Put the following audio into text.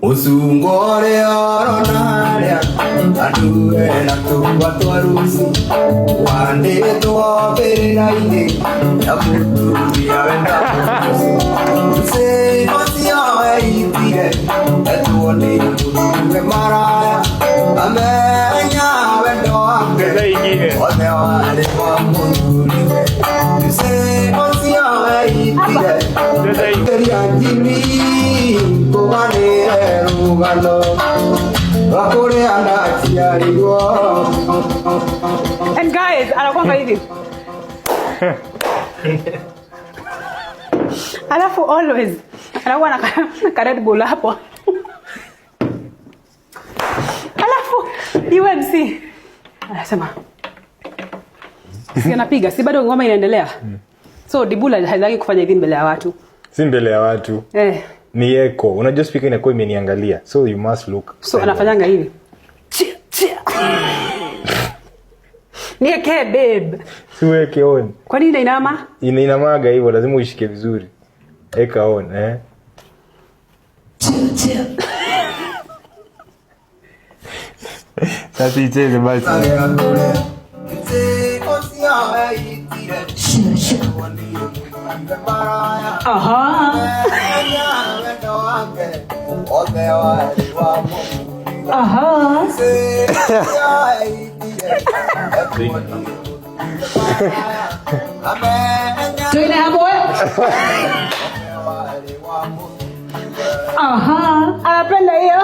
Mũcungwa ũrĩa ũronaria andũ ena tũkwa twa ruci wandĩtwo mbĩrĩra-inĩ ya mũtumia wendagwo Lucy ũcio weitire etwo nĩ mũthuriwe maraya amenya wendo wake Ongeza ingine. othe warĩ wa mũthuriwe Lucy ũcio weitire Ongeza ingine. Geria njini kũganĩre rũgano rwa kũrĩa ndaciarirwo. And guys, anakuanga hivi. Alafu always anakuwa na ka Red Bull hapo. Alafu UMC anasema si anapiga, si bado ngoma inaendelea. So Dibula hataki kufanya hivi mbele ya watu. Si mbele ya watu. Eh, Ni echo. Unajua speaker inakuwa imeniangalia. So you must look. So silent. anafanyanga hivi. Chia, chia. Nieke babe. Si uweke on. Kwa nini inainama? Inainamaga hivyo, lazima uishike vizuri. Eka on, eh. Chia, chia. Sasa icheze basi. Aha. Aha. Tuine hapo wewe. Aha, anapenda hiyo.